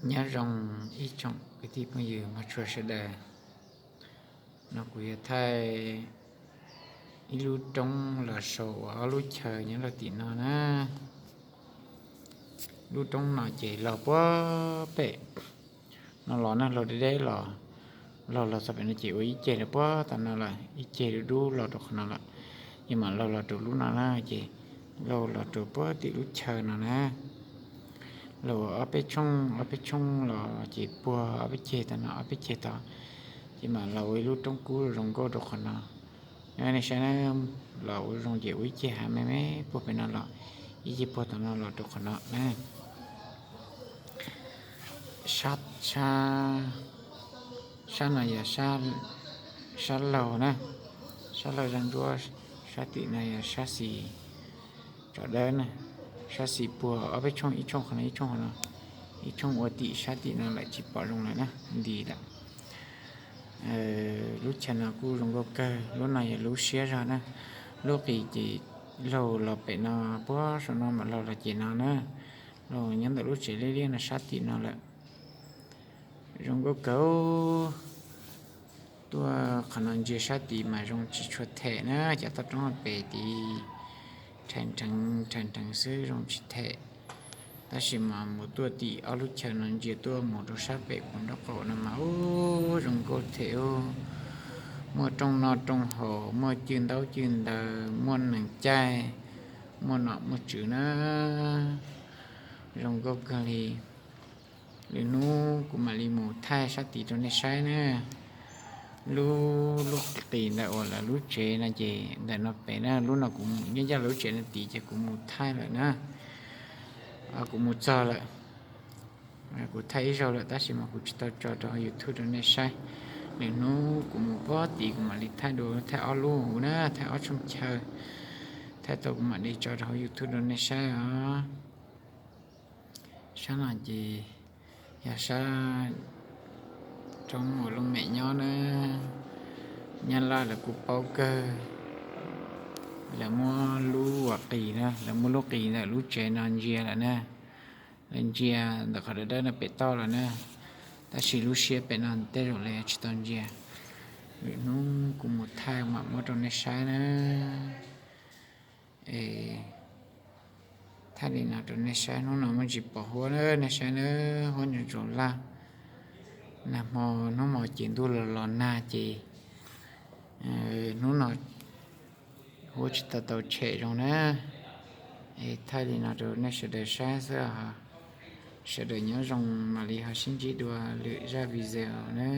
Nyob zoo ib tsoom kwv tij phooj ywg mog tshua sawv daws. No kuv yuav thaij ib lub roob los sau ua ob lub chaw nyob rau tim no na. Lub roob no ces laug puag pem no los na, laug deb deb los, laug los txog pem no ces ua ib ceg rau puag tom no lawm, ib ceg dub dub los rau qhov no lawm. Ces mam laug los rau lub no na, ces laug los rau puag tim lub chaw no na. Laug ob peb tshooj ob peb tshooj los ces puag ob peb ceg tom no ob peb ceg tod, ces mam laug ua ib lub roob kub zoo nkauj rau qhov no. Nej saib na, los ua zoo ces ua ib ceg hav me me puag pem no los, ib ceg puag tom no los rau qhov no na. Sab no yog sab laug na, sab laug zaj ntsuab, sab tim no yog sab xis tso dawb na, sab xis puag ob peb tshooj, ib tshooj qhov no, ib tshooj qhov no, ib tshooj ua tim sab tim no lawm tsis pom zoo lawm na, nti lawm. Lub chaw no kuj zoo nkauj kawg, lub no yog lub siab zog na. Lub qis ces laug los pem no, puag saum no mam laug los ces no na, laug nyob ntawm lub tsev liab liab no sab tim no lawm. Zoo nkauj kawg. Tuaj qhov no ntsia sab tid mas zoo tsis tshua them na, cov toj roob pem tid rhais nrheev rhais nrheev xwb zoo tsis them. Tab sis mas mus tuaj tim ob lub chaw no ntsia tuaj mus rau sab pem kuv nraub qaum no mas ub zoo nkauj them ub. Muaj rooj noj rooj haus, muaj cwj ntaub cwj ntawv, muaj nees caij, muaj nom muaj tswv na. Zoo nkauj kawg li. Lwm hnub kuv mam li mus thaij sab tid rau nej saib na. Lub, lub qis ntawm uas lawv lub tsev no ces ntawm no pem na, lub no kuv mus nyob ncaj lawv lub tsev no tid ces kuv mus thaij lawm na. Kuv mus txog lawm, kuv thaij ib zaug lawm tab sis mas kuv tsis tau tso rau hauv YouTube rau nej saib. Lwm hnub kuv mus pob tid kuv mam li thaij dua, thaij ob lub huv na, thaij ob tshooj chaw, thaij tau kuv mam li tso rau hauv YouTube rau nej saib os. Sab no ces yog sab roob uas looj mem nyob na. Nyab laj lawv kuj paub kawg. Lawv muab lub uas qis na, lawv muab lub qis ntawm lub tsev no ntsia lawm na. Lawv ntsia ntawm qhov dawb dawb no pem toj lawm na. Tab sis lub siab pem no tej zaum lawv yuav tsis tau ntsia. Lwm hnub kuv mus thaij mam muab rau nej saib na. Es thaij li no rau nej saib, hnub no muaj ntsis pom huab na, nej saib na, huab ntsaus ntsaus laj. Nag hmo, hnub hmo ces ntuj los los nag ces hnub no huab tsis tau tau tshem zoo na. Es thaij li no rau nej sawv daws saib xwb os. Sawv daws nyob zoo, mam li ho sib ntsib dua lwm zaj video na.